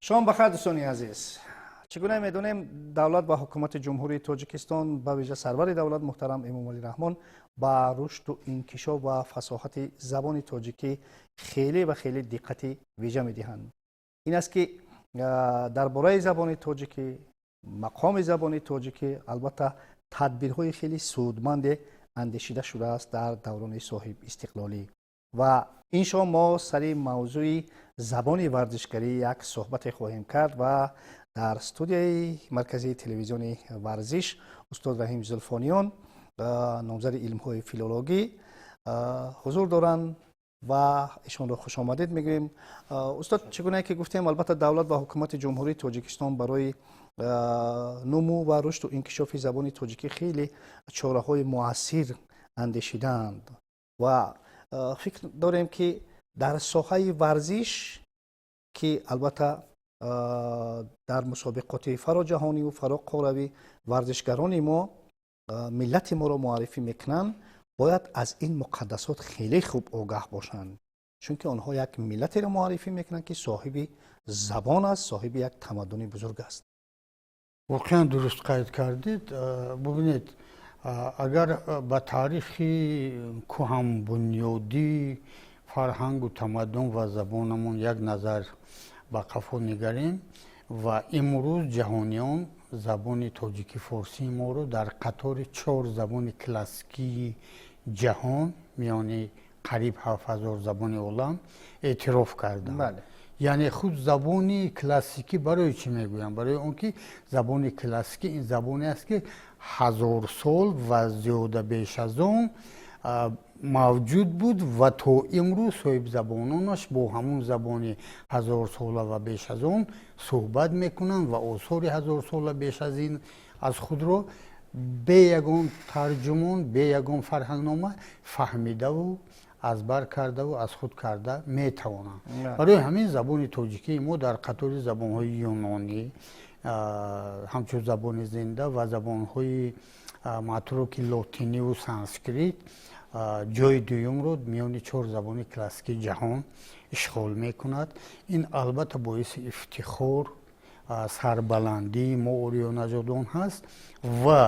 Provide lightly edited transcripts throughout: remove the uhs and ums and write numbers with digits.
Шом бахайр, дӯстони азиз. Чӣ гуна медонем, давлат ва ҳукумати Ҷумҳурии Тоҷикистон, ба вижа сарвари давлат муҳтарам Эмомалӣ Раҳмон, ба рушду инкишоф ва фасоҳати забони тоҷикӣ хеле ва хеле диққати вижа медиҳанд. Ин аст, ки дар бораи забони тоҷикӣ, мақоми забони тоҷикӣ, албатта, тадбирҳои хеле судманде андешида шудааст дар даврони соҳибистиқлолӣ. Ва ин шом мо сари мавзӯи забони варзишгарӣ як суҳбате хоҳем кард ва дар студияи марказии телевизиони Варзиш устод Раҳим Зулфониён, номзади илмҳои филологӣ, ҳузур доранд ва ишонро хушомадед мегӯем. Устод, чӣ гунае ки гуфтем, албатта, давлат ва ҳукумати Ҷумҳурии Тоҷикистон барои нумӯ ва рушду инкишофи забони тоҷикӣ хеле чораҳои муассир андешидаанд ва фикр дорем, ки дар соҳаи варзиш, ки албатта дар мусобиқоти фароҷаҳониву фароқоравӣ варзишгарони мо миллати моро муаррифӣ мекунанд, бояд аз ин муқаддасот хеле хуб огаҳ бошанд, чунки онҳо як миллатеро муаррифӣ мекунанд, ки соҳиби забон аст, соҳиби як тамаддуни бузург аст. Воқеан, дуруст қайд кардед. Бубинед, агар ба таърихи кӯҳанбунёдии фарҳангу тамаддун ва забонамон як назар ба қафо нигарем, ва имрӯз ҷаҳониён забони тоҷики форсии моро дар қатори чор забони классикии ҷаҳон, миёни қариб 7000 забони олам, эътироф карданд. Яъне худ забони классикӣ барои чӣ мегӯям? Барои он ки забони классикӣ ин забоне аст, ки 1000 сол ва зиёда беш аз он мавҷуд буд ва то имрӯз соҳибзабононаш бо ҳамун забони ҳазорсола ва беш аз он суҳбат мекунанд ва осори ҳазорсола беш аз ин аз худро бе ягон тарҷумон, бе ягон фарҳангнома фаҳмидаву аз бар кардаву аз худ карда метавонанд. Барои ҳамин забони тоҷикии мо дар қатори забонҳои юнонӣ ҳамчун забони зинда ва забонҳои матруки лотиниву санскрит ҷои дуюмро миёни чор забони классикии ҷаҳон ишғол мекунад. Ин албатта боиси ифтихор, сарбаландии мо ориёнажодон ҳаст ва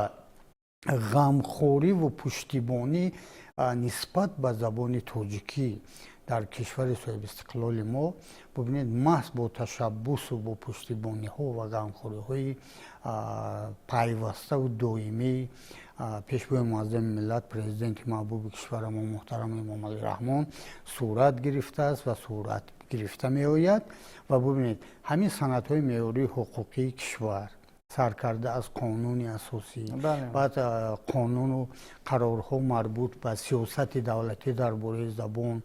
ғамхориву пуштибонӣ нисбат ба забони тоҷикӣ дар кишвари соҳибистиқлоли мо, бубинед, маҳз бо ташаббусу бо пуштибониҳо ва ғамхориҳои пайваставу доимии Пешвои муаззами миллат, Президенти маҳбуби кишварамо муҳтарам Эмомалӣ Раҳмон сурат гирифтааст ва сурат гирифта меояд. Ва бубинед, ҳамин санадҳои меъёрии ҳуқуқии кишвар, сар карда аз Қонуни асосӣ, баъд қонуну қарорҳо марбут ба сиёсати давлатӣ дар бораи забон,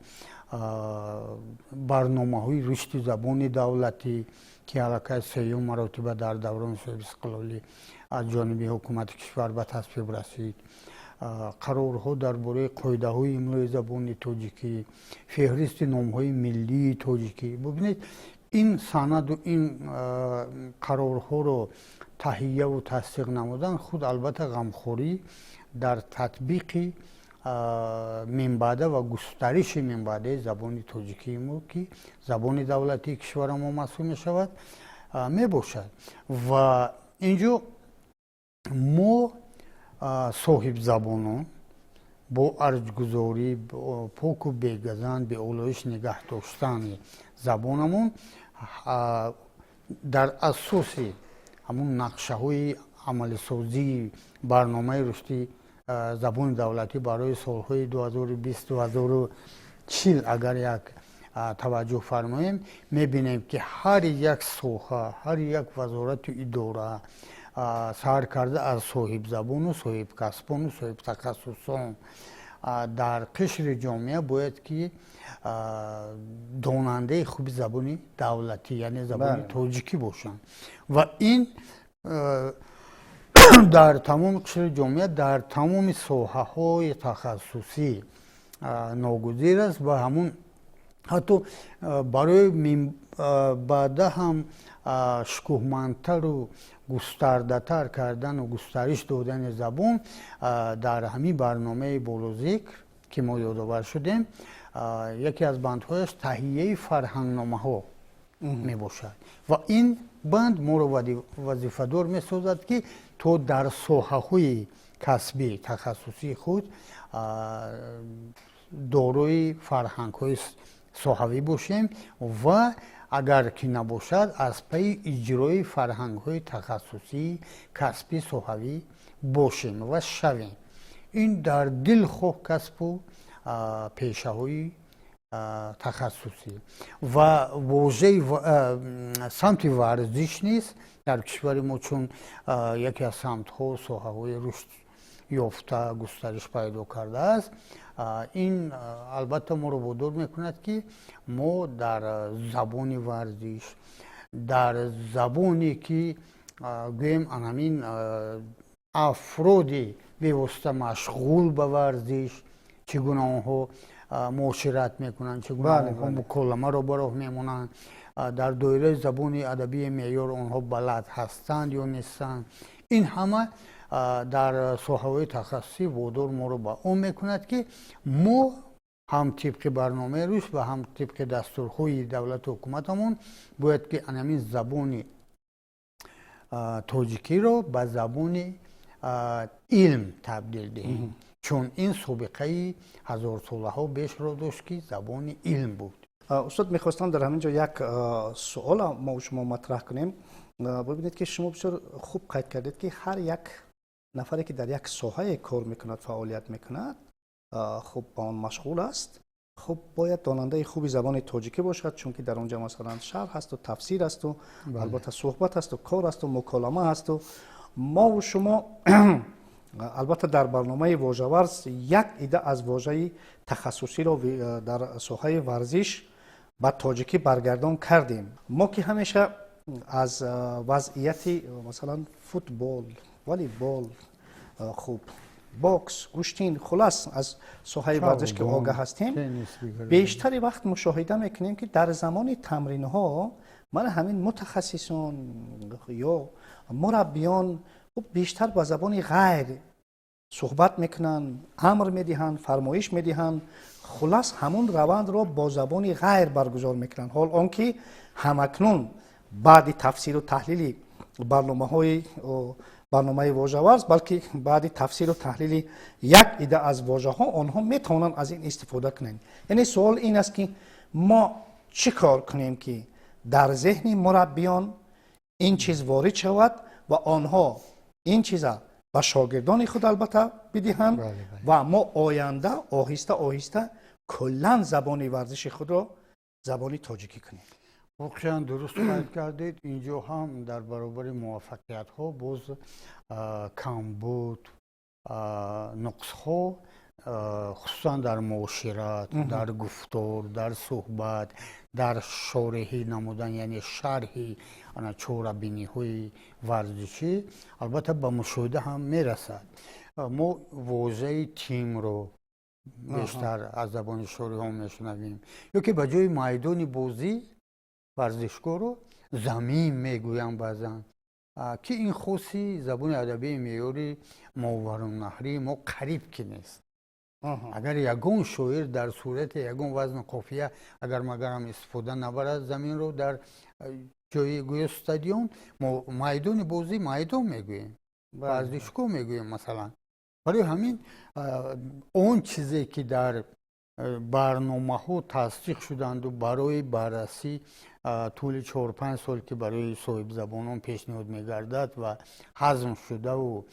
барномаҳои рушди забони давлатӣ, ки аллакай сеюм маротиба дар даврони соҳибистиқлолӣ аз ҷониби ҳукумати кишвар ба тасвиб расид, қарорҳо дар бораи қоидаҳои имлои забони тоҷикӣ, феҳристи номҳои миллии тоҷикӣ. Бубинед, ин санаду ин қарорҳоро таҳияву тасдиқ намудан худ албатта ғамхорӣ дар татбиқи минбаъда ва густариши минбаъдаи забони тоҷикии мо, ки забони давлатии кишварамо маҳсуб мешавад, мебошад. Ва инҷо мо соҳибзабонон бо арҷгузорӣ, поку бегазанд, беолоиш нигаҳ доштани забонамон дар асоси ҳамун нақшаҳои амалисозии барномаи рушди забони давлатӣ барои солҳои 2020-2040, агар як таваҷҷӯҳ фармоем, мебинем, ки ҳар як соҳа, ҳар як вазорату идора, сар карда аз соҳибзабону соҳибкасбону соҳибтахассусон дар қишри ҷомеа, бояд ки донандаи хуби забони давлатӣ, яъне забони тоҷикӣ бошанд. Ва ин дар тамоми қишри ҷомеа, дар тамоми соҳаҳои тахассусӣ ногузир аст. Ва ҳамун ҳатто барои баъда ҳам шукӯҳмандтару густардатар кардану густариш додани забон, дар ҳамин барномаи болозикр, ки мо ёдовар шудем, яке аз бандҳояш таҳияи фарҳангномаҳо. Мебошад ва ин банд моро вазифадор месозад, ки то дар соҳаҳои касбӣ, тахассусии худ дорои фарҳангҳои соҳавӣ бошем ва агар ки набошад, аз пайи иҷрои фарҳангҳои тахассусии касбӣ, соҳавӣ бошем ва шавем. Ин дар дилхоҳ касбу пешаҳои тахассусӣ ва вожаи самти варзиш низ дар кишвари мо чун яке аз самтҳо, соҳаҳои рушд ёфта, густариш пайдо кардааст, ин албатта моро водор мекунад, ки мо дар забони варзиш, дар забоне ки гӯем анамин афроди бевосита машғул ба варзиш чӣ гуна онҳо муошират мекунанд, чӣ гуна онҳо муколамаро ба роҳ мемонанд, дар доираи забони адабии меъёр онҳо балад ҳастанд ё нестанд, ин ҳама дар соҳаҳои тахассусӣ водор моро ба он мекунад, ки мо ҳам тибқи барномаи рушд ва ҳам тибқи дастурҳои давлату ҳукуматамон бояд ки анамин забони тоҷикиро ба забони илм табдил диҳем, чун ин собиқаи ҳазорсолаҳо бешро дошт, ки забони илм буд. Устод, мехостам дар ҳамин ҷо як суола мо шумо матраҳ кунем. Бибинед, ки шумо бисёр хуб қайд кардед, ки ҳар як нафаре, ки дар як соҳае кор мекунад, фаъолият мекунад, хуб, ба он машғул аст, хуб, бояд донандаи хуби забони тоҷикӣ бошад, чунки дар он ҷо, масалан, шарҳ ҳасту тафсир ҳасту албатта суҳбат ҳасту кор ҳасту муколама ҳасту мову шумо албатта дар барномаи вожаварз як ида аз вожаи тахассусиро дар соҳаи варзиш ба тоҷикӣ баргардон кардем. Мо ки ҳамеша аз вазъияти, масалан, футбол, волейбол, хуб, бокс, гӯштин, хулас, аз соҳаи варзиш ки огаҳ ҳастем, бештари вақт мушоҳида мекунем, ки дар замони тамринҳо мана ҳамин мутахассисон ё мураббиён, хуб, бештар ба забони ғайр суҳбат мекунанд, амр медиҳанд, фармоиш медиҳанд, хулас, ҳамун равандро бо забони ғайр баргузор мекунанд. Ҳол он ки ҳамакнун баъди тафсиру таҳлили барномаҳои барномаи вожаварз, балки баъди тафсиру таҳлили як ида аз вожаҳо, онҳо метавонанд аз ин истифода кунанд. Яъне суол ин аст, ки мо чӣ кор кунем, ки дар зеҳни мураббиён ин чиз ворид шавад ва онҳо ин чиза ба шогирдони худ албатта бидиҳанд ва мо оянда оҳиста оҳиста куллан забони варзиши худро забони тоҷикӣ кунем? Воқеан дуруст қайд кардед. Инҷо ҳам дар баробари муваффақиятҳо боз камбуд, нуқсҳо, хусусан дар муошират, дар гуфтор, дар суҳбат, дар шореҳӣ намудан, яъне шарҳи чорабиниҳои варзишӣ, албатта ба мушоҳида ҳам мерасад. Мо вожаи тимро бештар аз забони шореҳон мешунавем ё ки ба ҷои майдони бозӣ варзишгоҳро замин мегӯянд баъзан, ки ин хоси забони адабии меъёри мовароуннаҳрии мо қариб ки нест. Агар ягон шоир дар сурати ягон вазну қофия агар магарам истифода набарад заминро дар ҷои гӯё стадион, мо майдони бозӣ майдон мегӯем, варзишгоҳ мегӯем, масалан. Барои ҳамин он чизе ки дар барномаҳо тасдиқ шуданду барои баррасӣ тӯли 4-5 сол ки барои соҳибзабонон пешниҳод мегардад ва ҳазм шудаву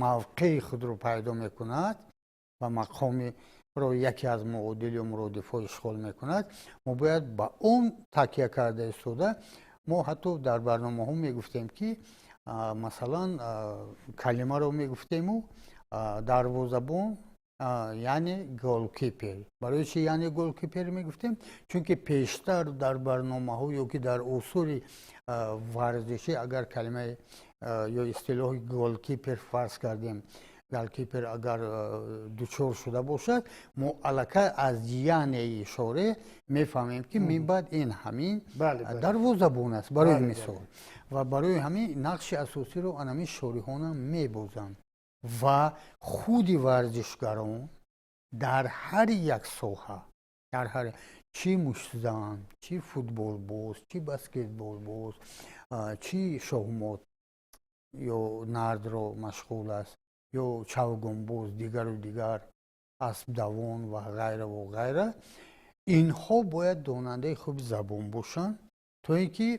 мавқеи худро пайдо мекунад ва мақомиро яке аз муодил ё муродифҳо ишғол мекунад, мо бояд ба он такя карда истода, мо ҳатто дар барномаҳо мегуфтем, ки масалан, калимаро мегуфтему дарвозабон, яъне голкипер. Барои чи яъне голкипер мегуфтем? Чунки пештар дар барномаҳо ё ки дар усули варзишӣ агар калимаи ё истилоҳи голкипер, фарз кардем, голкипер агар дучор шуда бошад, мо аллакай аз яънеи шореҳ мефаҳмем, ки минбаъд ин ҳамин дарвозабон аст, барои мисол. Ва барои ҳамин нақши асосиро анамин шориҳонам мебозанд ва худи варзишгарон дар ҳар як соҳа, дар ҳар Чӣ муштзан, чӣ футболбоз, чӣ баскетболбоз, чӣ шоҳмот ё нардро машғул аст, ё чавгонбоз, дигару дигар, аспдавон ва ғайраву ғайра, инҳо бояд донандаи хуби забон бошанд, то ин ки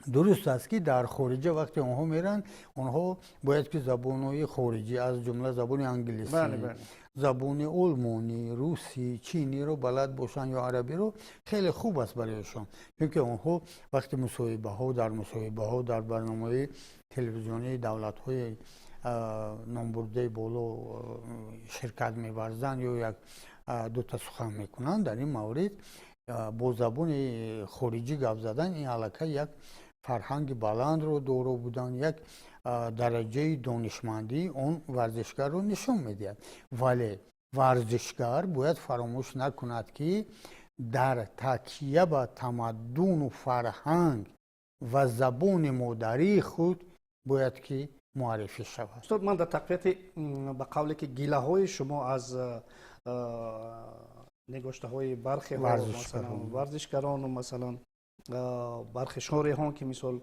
дуруст аст, ки дар хориҷа вақте онҳо меранд, онҳо бояд ки забонҳои хориҷӣ, аз ҷумла забони англисӣ, забони олмонӣ, русӣ, чиниро балад бошанд ё арабиро. Хеле хуб аст барояшон, чунки онҳо вақти мусоҳибаҳо, дар мусоҳибаҳо, дар барномаҳои телевизионии давлатҳои номбурдаи боло ширкат меварзанд ё як дута сухан мекунанд, дар ин маврид бо забони хориҷӣ гап задан ин аллакай як фарҳанги баландро доро будан, як дараҷаи донишмандии он варзишгарро нишон медиҳад. Вале варзишгар бояд фаромӯш накунад, ки дар такя ба тамаддуну фарҳанг ва забони модарии худ бояд ки муаррифӣ шавад. Устод, ман дар тақвияти, ба қавле ки, гилаҳои шумо аз нигоштаҳои бархе варзишгарону, масалан, бархе шореҳон, ки мисол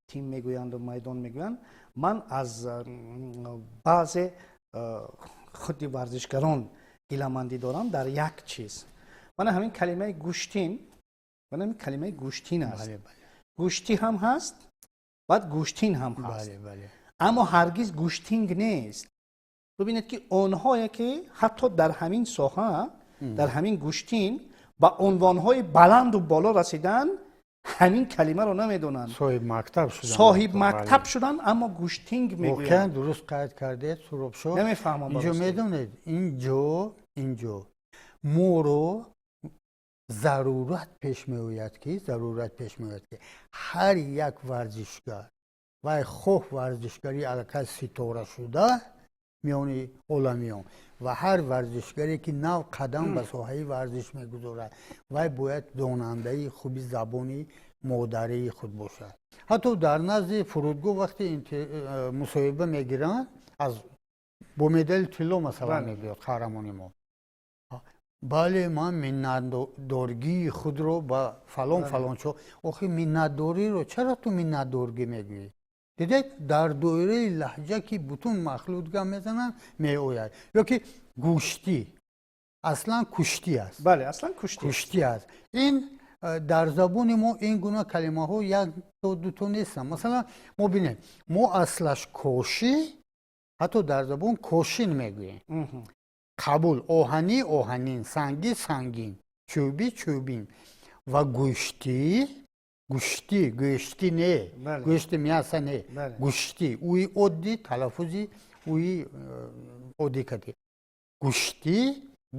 тим мегӯянду майдон мегӯянд, ман аз баъзе худи варзишгарон гиламандӣ дорам дар як чиз. Мана ҳамин калимаи гӯштин, мана ҳамин калимаи гӯштин аст. Гӯштӣ ҳам ҳаст, баъд гӯштин ҳам ҳаст, аммо ҳаргиз гӯштинг нест. Бибинед, ки онҳое ки ҳатто дар ҳамин соҳа, дар ҳамин гӯштин ба унвонҳои баланду боло расидан, ҳамин калимаро намедонанд. Соҳиб мактаб шуданд. Соҳиб мактаб шуданд, аммо гӯштинг мегӯянд. Воқеан дуруст қайд кардед, Суробшо. Намефаҳмам. Инҷо медонед, инҷо моро зарурат пеш меояд, ки ҳар як варзишгар, вай хоҳ варзишгари аллакай ситора шуда миёни оламиён ва ҳар варзишгаре ки нав қадам ба соҳаи варзиш мегузорад, вай бояд донандаи хуби забони модарии худ бошад. Ҳатто дар назди фурудгоҳ вақте мусоҳиба мегиранд, аз бо медали тилло, масалан, мебиёд қаҳрамони мо: «Бале, ман миннатдоргии худро ба фалон фалончо». Охи, миннатдориро чаро ту миннатдоргӣ мегӯӣ? Дидед, дар доираи лаҳҷа ки бутун махлут гап мезананд, меояд. Ё ки гӯштӣ, аслан куштӣ аст. Бале, аслан куштӣ. Куштӣ аст. Ин дар забони мо ин гуна калимаҳо як то дуто нестанд. Масалан, мо бинем, мо аслаш кошӣ, ҳатто дар забон кошин мегӯем. Қабул, оҳанӣ оҳанин, сангӣ сангин, чӯбӣ чӯбин ва гӯштӣ гӯштӣ, гӯштӣ не, гӯшти мясо не, гӯштӣ, уи оддӣ, талаффузи уи оддӣ кардӣ, гӯштӣ,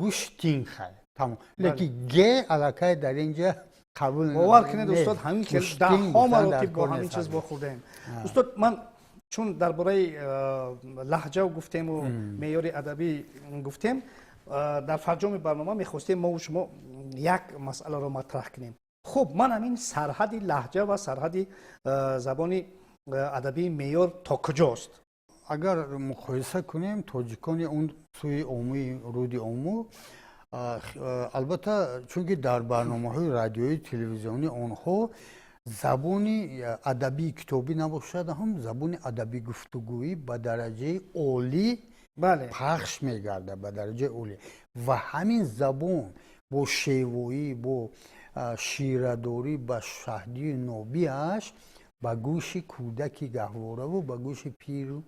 гӯштин, хай, тамом. Лекин ге аллакай дар инҷа қабул. Бовар кунед, устод, ҳамин хел даҳҳо маротиб бо ҳамин чиз вохӯрдаем. Устод, ман чун дар бораи лаҳҷа гуфтему меъёри адабӣ гуфтем, дар фарҷоми барнома мехостем мову шумо як масъаларо матраҳ кунем. Хуб, ман ҳамин сарҳади лаҳҷа ва сарҳади забони адабии меъёр то куҷост? Агар муқоиса кунем тоҷикони он сӯи Омӯи, руди Омӯ, албатта, чунки дар барномаҳои радиои телевизионӣ онҳо забони адабии китобӣ набошад ҳам, забони адабӣ гуфтугӯӣ ба дараҷаи олӣ пахш мегардад, ба дараҷаи олӣ. Ва ҳамин забон бо шевоӣ, бо ширадорӣ, ба шаҳдию нобиаш ба гӯши кӯдаки гаҳвораву ба гӯши пиру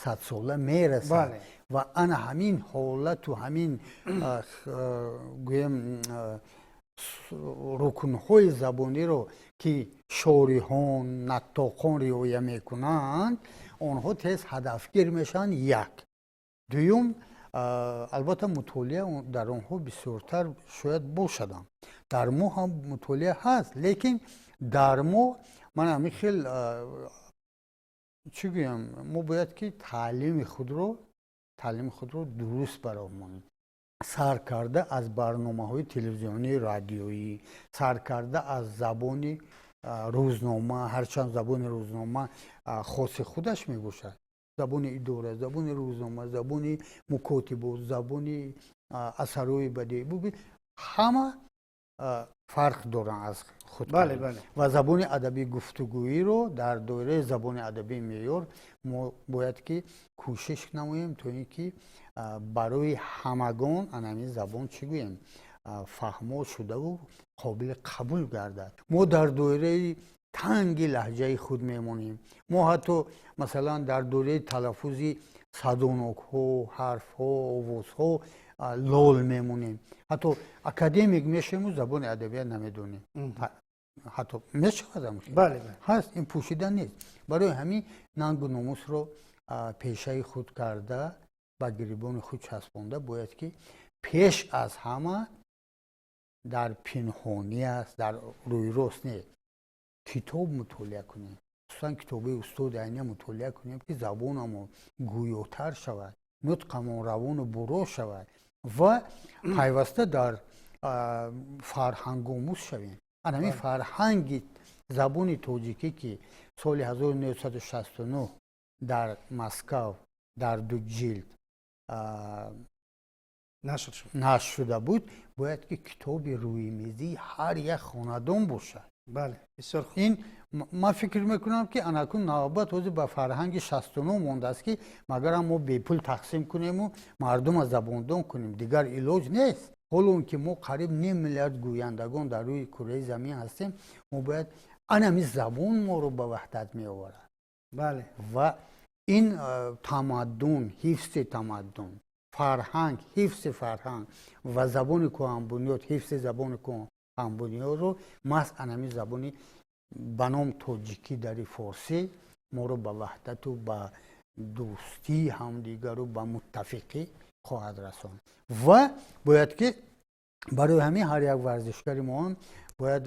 садсола мерасад. Ва ана ҳамин ҳолату ҳамин, гӯем, рукнҳои забониро, ки шориҳон, наттоқон риоя мекунанд, онҳо тез ҳадафгир мешаванд. Як дуюм, албатта, мутолиа дар онҳо бисёртар шояд бошадам. Дар мо ҳам мутолиа ҳаст, лекин дар мо ман ҳамин хел, чӣ гӯям, мо бояд ки таълими худро дуруст бароҳ монем, сар карда аз барномаҳои телевизионии, радиоӣ, сар карда аз забони рӯзнома. Ҳарчанд забони рӯзнома хоси худаш мебошад, забони идора, забони рӯзнома, забони мукотибот, забони асарҳои бадеӣ. Ҳама фарқ доранд аз худ. Ва забони адабии гуфтугӯиро дар доираи забони адабии меъёр мо бояд ки кӯшиш намоем, то ин ки барои ҳамагон анамин забон, чӣ гӯем, фаҳмо шудаву қобили қабул гардад. Мо дар доираи танги лаҳҷаи худ мемонем. Мо ҳатто, масалан, дар доираи талаффузи садонокҳо, ҳарфҳо, овозҳо лол мемонем. Ҳатто академик мешавему забони адабият намедонем. Ҳатто мешавад, ҳаст, ин пӯшида нест. Барои ҳамин нангу номусро пешаи худ карда, ба гирибони худ часпонда, бояд ки пеш аз ҳама дар пинҳонӣ аст, дар рӯйрост не, китоб мутолиа кунем, хусусан китоби устоди Айния мутолиа кунем, ки забонамон гӯётар шавад, нутқамон равону буро шавад ва пайваста дар фарҳангомӯз шавем. Анамин фарҳанги забони тоҷикӣ, ки соли 1969 дар Москав дар ду ҷилд нашр шуда буд, бояд ки китоби рӯимезии ҳар як хонадон бошад. Ин ман фикр мекунам, ки анакун навбат ҳозир ба фарҳанги 69 мондааст, ки магарам мо бепул тақсим кунему мардума забондон кунем, дигар илоҷ нест. Ҳоло он ки мо қариб ним миллиард гӯяндагон дар рӯи кураи замин ҳастем, мо бояд анами забон моро ба ваҳдат меоварад. Ва ин тамаддун, ҳифзи тамаддун, фарҳанг, ҳифзи фарҳанг ва забони кӯҳанбунёд, ҳифзи забони кӯҳанбунёдро маҳз анами забони ба ном тоҷикӣ, дари форсӣ моро ба ваҳдату ба дӯстии ҳамдигару ба муттафиқӣ хоҳад расонд. Ва бояд ки барои ҳамин ҳар як варзишгари мо ҳам бояд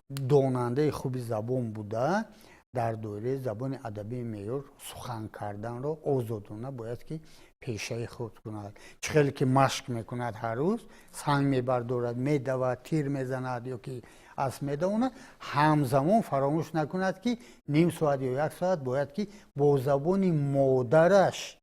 донандаи хуби забон буда, дар доираи забони адабии меъёр сухан карданро озодона бояд ки пешаи худ кунад. Чӣ хеле ки машқ мекунад, ҳар рӯз санг мебардорад, медавад, тир мезанад ё ки асп медавонад, ҳамзамон фаромӯш накунад, ки ним соат ё як соат бояд ки бо забони модараш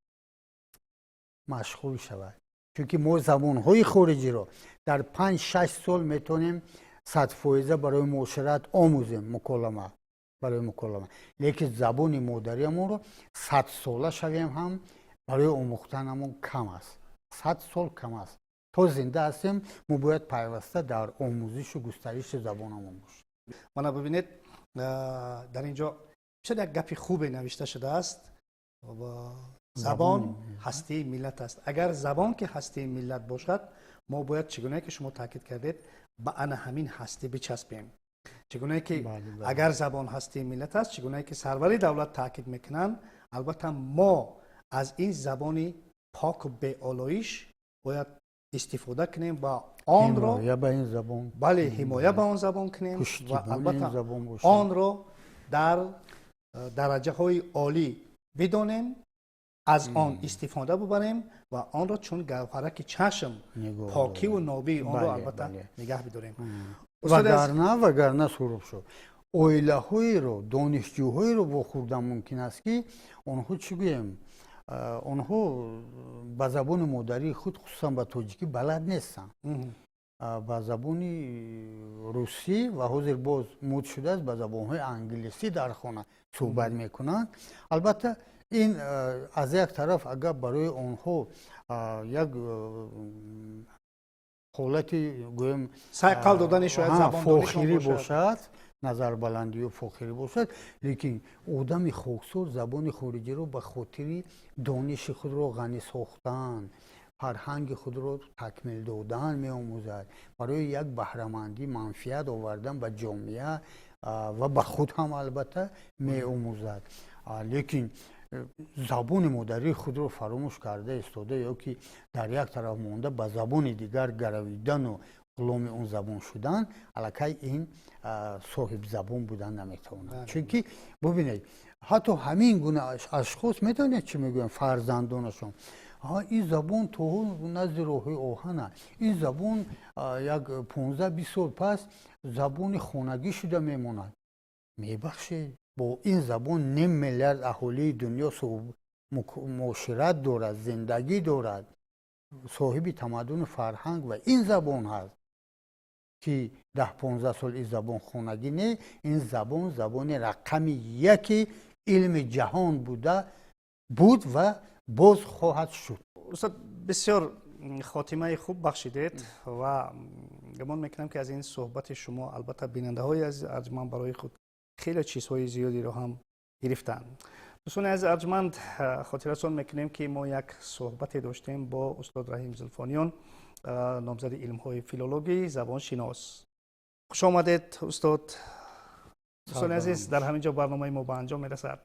машғул шавад, чунки мо забонҳои хориҷиро дар 5-6 сол метавонем 100% барои муошират омӯзем, муколама, барои муколама, лекин забони модариамонро 100-сола шавем ҳам барои омӯхтанамон кам аст, 100 сол кам аст. То зинда ҳастем, мо бояд пайваста дар омӯзишу густариши забонамон бошем. Мана бибинед, дар ин ҷо бисёр як гапи хубе навишта шудааст: забон ҳастии миллат аст. Агар забон ки ҳастии миллат бошад, мо бояд, чӣ гунае ки шумо таъкид кардед, ба ана ҳамин ҳастӣ бичаспем. Чӣ гунае ки агар забон ҳастии миллат аст, чӣ гунае ки сарвари давлат таъкид мекунанд, албатта мо аз ин забони поку беолоиш бояд истифода кунем ва онро ба ин забон. Бале, ҳимоя ба он забон кунем ва албатта онро дар дараҷаҳои олӣ бидонем, аз он истифода бубарем ва онро чун гавҳараки чашм, покиву нобии онро албатта нигаҳ бидорем. Вагарна, Суроб шуд, оилаҳоеро, донишҷӯҳоеро вохӯрдан мумкин аст, ки онҳо, чӣ гӯем, онҳо ба забони модарии худ, хусусан ба тоҷикӣ, балад нестанд, ба забони русӣ ва ҳозир боз муд шудааст, ба забонҳои англисӣ дар хона суҳбат мекунанд. Албатта, ин аз як тараф агар барои онҳо як ҳолати, гӯем, сайқал додани шояд фохирӣ бошад, назарбаландию фохирӣ бошад, лекин одами хоксор забони хориҷиро ба хотири дониши худро ғанӣ сохтан, фарҳанги худро такмил додан меомӯзад, барои як баҳрамандӣ, манфиат овардан ба ҷомеа ва ба худ ҳам албатта меомӯзад. Лекин забони модарии худро фаромӯш карда истода ё ки дар як тараф монда, ба забони дигар гаравидану ғуломи он забон шудан, аллакай ин соҳибзабон будан наметавонад. Чунки бубинед, ҳатто ҳамин гуна ашхос, медонед, чӣ мегӯянд фарзандонашон? Ин забон то назди роҳи оҳана, ин забон як 15-20 сол пас забони хонагӣ шуда мемонад. Мебахшед, бо ин забон ним миллиард аҳолии дунё муошират дорад, зиндагӣ дорад. Соҳиби тамаддуну фарҳанг ва ин забон ҳаст, ки 10-15 сол ин забон хонагӣ не, ин забон забони рақами яки илми ҷаҳон буда, буд ва боз хоҳад шуд. Устод, бисёр хотимаи хуб бахшидед ва гумон мекунам, ки аз ин суҳбати шумо албатта бинандаҳои азиз арҷманд барои худ хеле чизҳои зиёдеро ҳам гирифтанд. Дӯстони азиз арҷманд, хотиррасон мекунем, ки мо як суҳбате доштем бо устод Раҳим Зулфониён, номзади илмҳои филологӣ, забоншинос. Хуш омадед, устод. Дӯстони азиз, дар ҳамин ҷо барномаи мо ба анҷом мерасад.